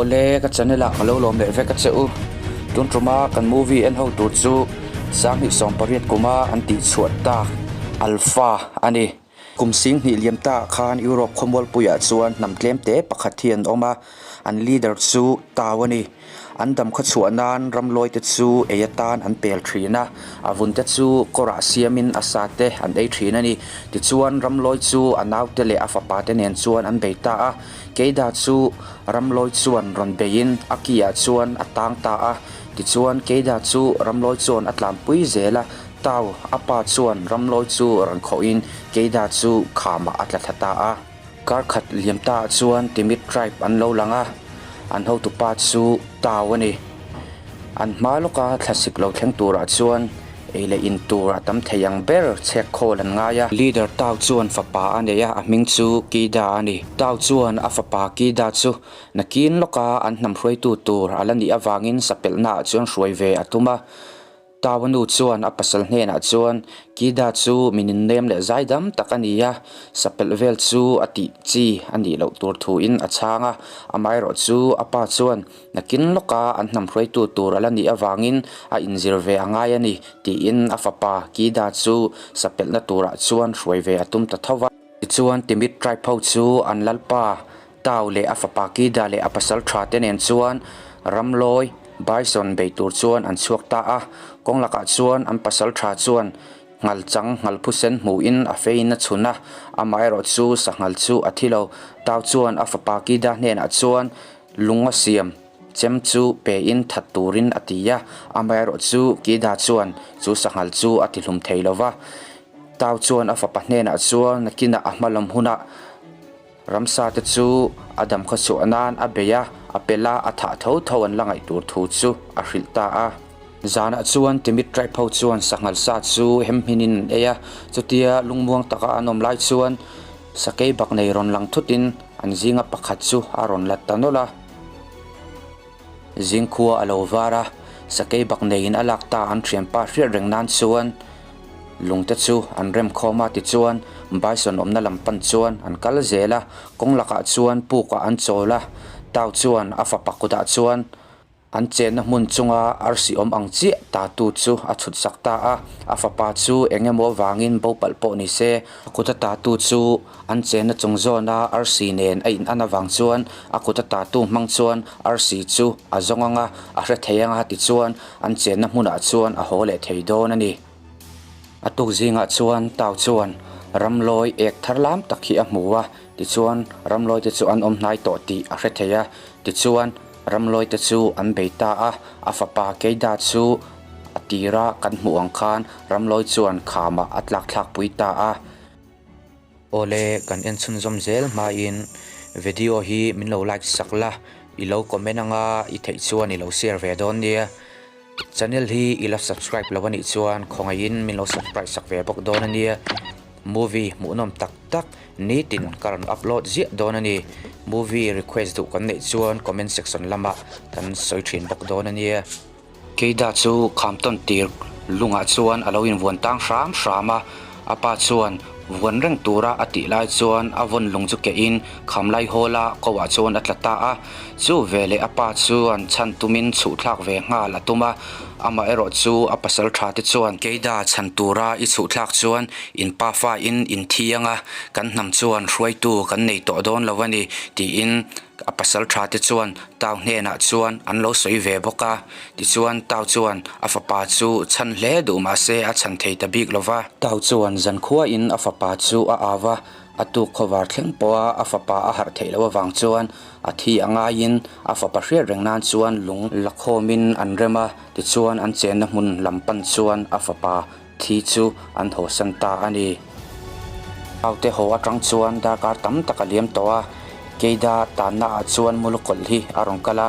Awle ka channel ah ka lo lawm leh vek a che u. Tun tuma kan movie en ho tur chu 2018 kuma an tih chhuah tak Alpha a ni. Kum 20 liam ta ah khan Europe khawmualpui ah chuan hnam tlem te pakhat hi an awm a, an leader chu Tau a ni. An dam khaw chhuah nan ramlawi te chu ei atan an pel thin a, a vun te chu kawrah siamin a sa te an ei thin a ni. Tichuan ramlawi chu a naute leh a fapa te nen chuan an bei ta a, Keida chu ramlawi chuan rawn beiin a ki ah chuan a tang ta a. Tichuan Keida chu ramlawi chuan a tlanpui zel a, Tau a pa chuan ramlawi chu rawn khawhin Keida chu khamah a tla thla ta a. Kar khat liam ta ah chuan Timid tribe an lo lang a, an hotupa chu Tau a ni. An hma lawka thlasik lo thleng turah chuan ei leh in tur a tam thei ang ber chhek khawl an ngai a. Leader Tau chuan fapa a nei a, a hming chu Kida a ni. Tau chuan a fapa Kida chu nakin lawka an hnam hruaitu tur a la nih avangin sapelhna ah chuan hruai ve a tum a. Tawa nu chuan a pasal hnenah chuan, Kida chu min innem leh zaidam tak a ni a, sapelh vel chu a tih chi a nih loh tur thuin a chhang a. Amaherawh chu a pa chuan nakin lawka an hnam hruaitu tur a la nih avangin a inzir ve a ngai a ni tiin a fapa Kida chu sapelhna turah chuan hruai ve a tum ta tho va. Tichuan Timid tribe ho chu an lalpa Tau leh a fapa Kida leh a pasal tha te nen chuan ramlawi bison bei tur chuan an chhuak ta a. Kawng lakah chuan an pasal tha chuan nghal chang nghal phusen hmuhin a feiin a chhun a, amaherawh chu sanghal chu a thi lo. Tau chuan a fapa Kida hnenah chuan lung a siam chem chu pein that turin a ti a, amaherawh chu Kida chuan chu sanghal chu a tihlum thei lo va. Tau chuan a fapa hnenah chuan nakinah a hma lam hunah Ramsa te chu a dam khaw chhuah nan a bei a, a pel a, a thah tho tho an la ngaih tur thu chu a hrilh ta a. Zanah chuan Timid tribe ho chuan sanghal sa chu hem hminin an ei a, chutia lungmuang taka an awm lai chuan sakei bak nei rawn lang thutin an zinga pakhat chu a rawn la ta nawlh a. Zingkhua a lo var a, sakei bak neiin a lak ta an thianpa hriat reng nan chuan lungte chu an rem khawm a tichuan bison awmna lam pan chuan an kal zel a, kawng lakah chuan pukah an chawl a, Tau chuan a fapa kutah chuan an chenna hmun chunga arsi awm ang chiah tatu chu a chhut sak ta a, a fapa chu eng emaw vangin bo palh pawh ni se a kuta tatu chu An chenna chung zawna arsi nen a in an avang chuan a kut a tatu hmang chuan arsi chu a zawng anga a hre thei anga tichuan an chenna hmunah chuan a haw leh thei dawn a ni. A tuk zingah chuan Tau chuan ramlawi ek thar lam tak hi a hmu a, tichuan ramlawi te chu an awm hnai tawh tih a hre thei a, tichuan ramlawi te chu an bei ta a, a fapa Keida chu a tira kan hmuh ang khan ramlawi chuan khamah a tlak thlakpui ta a. Awle kan en chhunzawm zel hmain video hi min lo like sak la, i lo comment anga i theih chuan i lo share ve dawn nia. Channel hi i la subscribe lo anih chuan khawngaihin min lo subscribe sak ve bawk dawn ania. Movie hmuhnawm tak tak nitin ka rawn upload ziah dawn a ni. Movie request duh kan neih chuan comment section lamah kan sawi thin bawk dawn ania. Keida chu kham tawn tir lungah chuan a lo invuan tang hram hram a, a pa chuan vuan reng tura a tih lai chuan a vawn lung chu kehin kham lai hawla ko ah chuan a tla ta a. Chu veleh a pa chuan chhan tumin chhuh thlak ve nghal a tum a, amah erawh chu a pasal tha te chuan, Keida chhan tura i chhuh thlak chuan in pa fa in in thi anga kan hnam chuan hruaitu kan nei tawh dawn lo a ni tiin A pasal tha te chuan Tau hnenah chuan an lo sawi ve bawk a, tichuan Tau chuan a fapa chu chhan hle duh mah se a chhan thei ta bik lo va. Tau chuan zankhuain a fapa chu a au a, a tuk khawvar thleng pawha a fapa a harh theih loh avang chuan a thi a ngaiin a fapa hriat reng nan chuan lung la khawmin an rem a, tichuan an chenna hmun lam pan chuan a fapa thi chu an hawsan ta a ni. Aute haw atang chuan darkar tam tak a liam tawh a, Keida tanna ah chuan Mulukawlh hi a rawn kal a,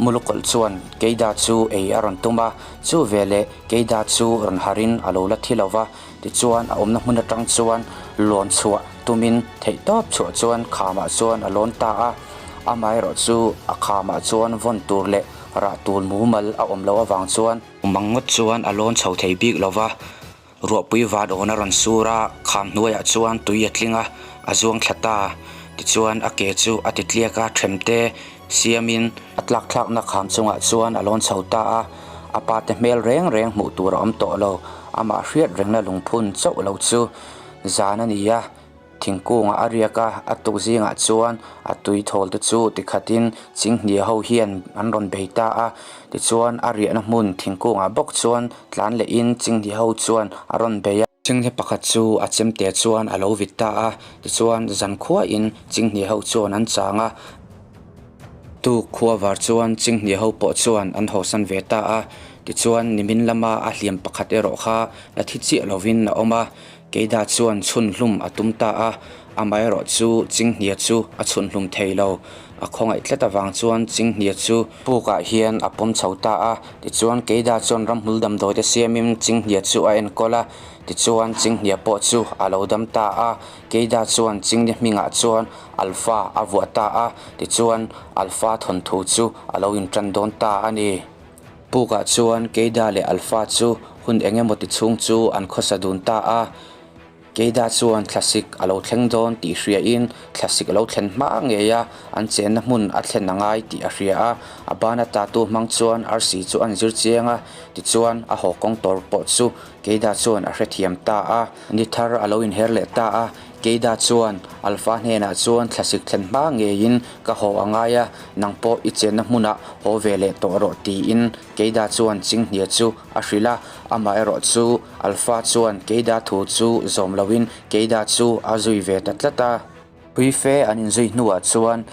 Mulukawlh chuan Keida chu ei a rawn tum a, chu veleh Keida chu rawn harin a lo la thi lo va, tichuan a awmna hmun atang chuan lawn chhuah tumin theihtawp chhuah chuan khamah chuan a lawn ta a, amaherawh chu a khamah chuan vawn tur leh rah tul mumal a awm loh avang chuan. Mang ngawt chuan a lawn chho thei bik lo va, ruahpui vat awn a rawn sur a, kham hnuaiah chuan tui a tling a, a zuang thla ta. Tichuan a ke chu a ti tliak a, ṭhem te siamin a tlak thlakna kham chungah chuan a lawn chho ta a, a pa te hmel reng reng hmuh tur a awm tawh lo, amah hriat rengna lungphun chauh lo chu zan a ni a. Thingkungah a riak a, a tuk zingah chuan a tui thawl te chu tikhatin chinghnia ho hian an rawn bei ta a, tichuan a riahna hmun thingkungah bawk chuan tlan lehin chinghnia ho chuan a rawn bei a. Chinghnia pakhat chu a chemte chuan a lo vit ta a, tichuan zankhuain chinghnia ho chuan an chang a. Tuk khua var chuan chinghnia ho pawh chuan an hawsan ve ta a, tichuan nimin lama a hliam pakhat erawh kha la thi chiah lovin a awm a. Keida chuan chhun hlum a tum ta a, amaherawh chu Chinghnia chu a chhun hlum thei lo. A khawngaih tlat avang chuan Chinghnia chu pukah hian a pawm chho ta a. Tichuan Keida chuan ramhmul damdawi te siamin Chinghnia chu a enkawl a, tichuan Chinghnia pawh chu a lo dam ta a. Keida chuan Chinghnia hmingah chuan Alpha a vuah ta a, tichuan Alpha thawnthu chu a lo intan dawn ta a ni. Pukah chuan Keida leh Alpha chu hun eng emaw ti chhung chu an khawsa dun ta a. Keida chuan thlasik a lo thleng dawn tih hriain thlasik a lo thlen hma ngei a, an chenna hmun a thlen a ngai tih a hria a. A bana tatu hmang chuan arsi chu an zir chiang a, tichuan a haw kawng tawr pawh chu Keida chuan a hrethiam ta a. Ni thar a lo inher leh ta a, Keida chuan Alpha hnenah chuan thlasik thlen hma ngeiin ka haw a ngai a, nang pawh i chenna hmunah haw ve leh tawh rawh tiin Keida chuan Chinghnia chu a hrilh a, amaherawh chu Alpha chuan Keida thu chu zawm loin Keida chu a zui ve ta tlat a. Puife an inzui hnuah chuan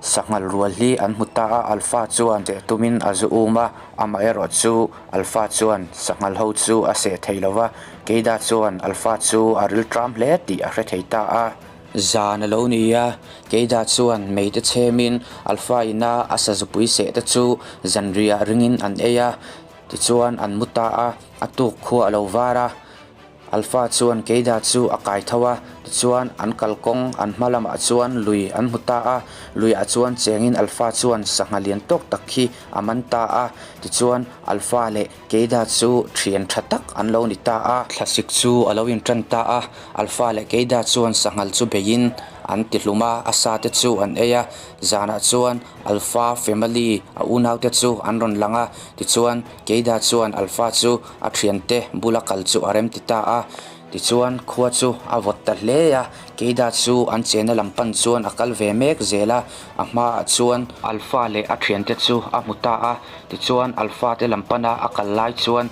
sanghal rual hi an hmu ta a, Alpha chuan seh tumin a zu um a, amaherawh chu Alpha chuan sanghal ho chu a seh thei lo va, Keida chuan Alpha chu a ril tram hle tih a hre thei ta a. Zan a lo ni a, Keida chuan mei te chhemin Alpha ina a sazupui seh te chu zanriah ringin an ei a, tichuan an mu ta a, a tuk khua a lo var a. Alpha chuan Keida chu a kai tho a, tichuan an kalkawng an hma lamah chuan lui an hmu ta a, luiah chuan chengin Alpha chuan sangha lian tawk tak hi a man ta a, tichuan Alpha leh Keida chu thian tha tak an lo ni ta a. Thlasik chu a lo intan ta a, Alpha leh Keida chuan sanghal chu beiin an ti hlum a, a sa te chu an ei a, zanah chuan Alpha family a unaute chu an rawn lang a, tichuan Keida chuan Alpha chu A thiante bula kal chu a rem ti ta a, tichuan khua chu a vawt ta hle a, Keida chu an chenna lam pan chuan a kal ve mek zel a, a hmaah chuan Alpha leh a thiante chu a hmu ta a, tichuan Alpha te lam pana a kal lai chuan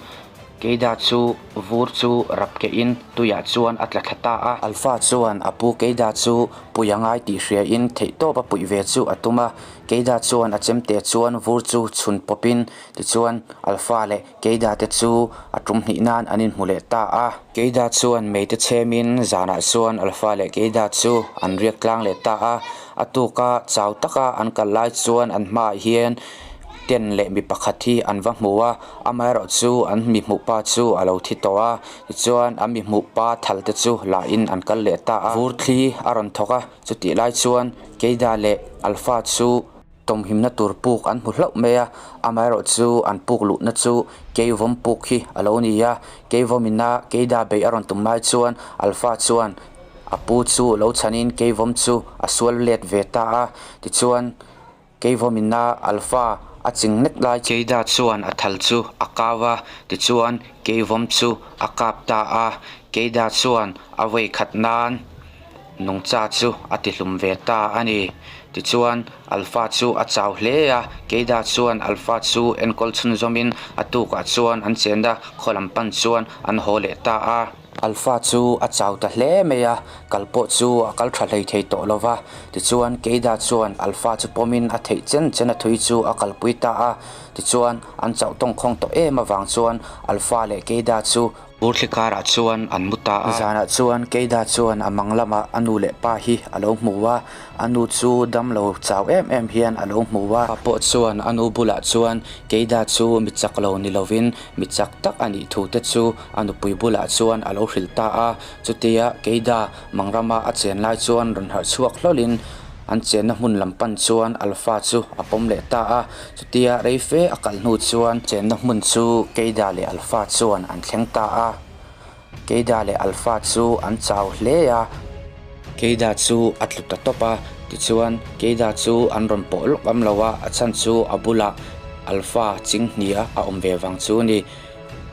Keida chu vur chu rap kehin tuiah chuan a tla thla ta a. Alpha chuan a pu Keida chu puih a ngai tih hriain theihtawp a puih ve chu a tum a, Keida chuan a chemte chuan vur chu chhun pawpin tichuan Alpha leh Keida te chu a tum hnih nan an inhmu leh ta a. Keida chuan mei te chhemin zanah chuan Alpha leh Keida chu an riak tlang leh ta a. A tuka chau taka an kal lai chuan an hmaah hian tent leh mi pakhat hi an va hmu a, amaherawh chu an mi hmuh pa chu a lo thi tawh a, tichuan an mi hmuh pa thal te chu lahin an kal leh ta a. Vur thli a rawn thawk a, chutih lai chuan Keida leh Alpha chu. Tawmhimna tur puk an hmu hlauh mai a, amaherawh chu an puk luhna chu Keivawm puk hi a lo ni a, Keivawm ina Keida beih a rawn tum lai chuan Alpha chuan a pu chu lo chhanin Keivawm chu a sual let ve ta a, tichuan Keivawm ina Alpha a ching nek lai Keida chuan a thal chu a kau a, tichuan Keivawm chu a kap ta a, Keida chuan a vei khat nan. Nungcha chu a ti hlum ve ta a ni. Tichuan, Alpha chu a chau hle a, Keida chuan Alpha chu enkawl chhunzawmin a tukah chuan an chenna khaw lam pan chuan an haw leh ta a. Alpha chu a chau ta hle mai a, kal pawh chu a kal tha hlei thei tawh lo va. Tichuan, Keida chuan Alpha chu pawmin a theih chen chen a thui chu a kalpui ta a. Tichuan, an chauh tawngkhawng tawh em avang chuan Alpha leh Keida chu Burthli karah chuan an mu ta a. Zanah chuan Keida chuan a mang lamah a nu leh pa hi a lo hmu a, a nu chu damlo chau em em hian a lo hmu a. Pa pawh chuan a nu bulah chuan Keida chu mi chak lo ni lovin mi chak tak a nih thu te chu a nupui bulah chuan a lo hrilh ta a. Chutia Keida mang rama a chen lai chuan rawn harh chhuak hlawlhin an chenna hmun lam pan chuan Alpha chu a pawm leh ta a. Chutia rei fe a kal hnu chuan chenna hmun chu Keida leh Alpha chuan an thleng ta a. Keida leh Alpha chu an chau hle a. Keida chu a tlu ta tawp a. Tichuan, Keida chu an rawn pawh lawk am lo a, a chhan chu a bulah Alpha chinghnia a awm ve vang chu a ni.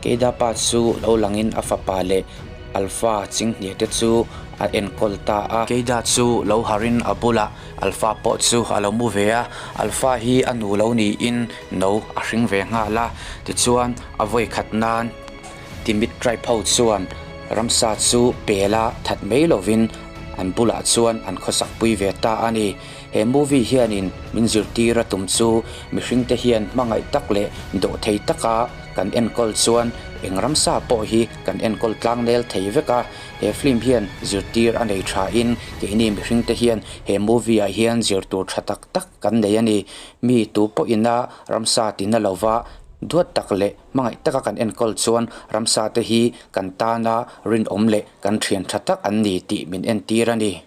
Keida pa chu lo langin a fapa leh Alpha chinghnia te chu a enkawl ta a. Keida chu lo harin a bulah Alpha pawh chu a lo mu ve a, Alpha hi a nu lo niin no a hring ve nghal a. Tichuan, a vawi khat nan Timid tribe ho chuan ramsa chu pela that mai lovin an bulah chuan an khawsak pui ve ta a ni. He movie hianin min zirtir a tum chu mihringte hian hmangaih tak leh dawhthei taka kan enkawl chuan eng ramsa pawh hi kan enkawl tlang nel thei vek a. He film hian zirtir a nei thain keini mihringte hian he movie ah hian zir tur tha tak tak kan nei a ni. Mi tu pawhina ramsa tina lova duat tak leh hmangaih taka kan enkawl chuan ramsa te hi kan tana rinawm leh kan thian tha tak an ni tih min entir a ni.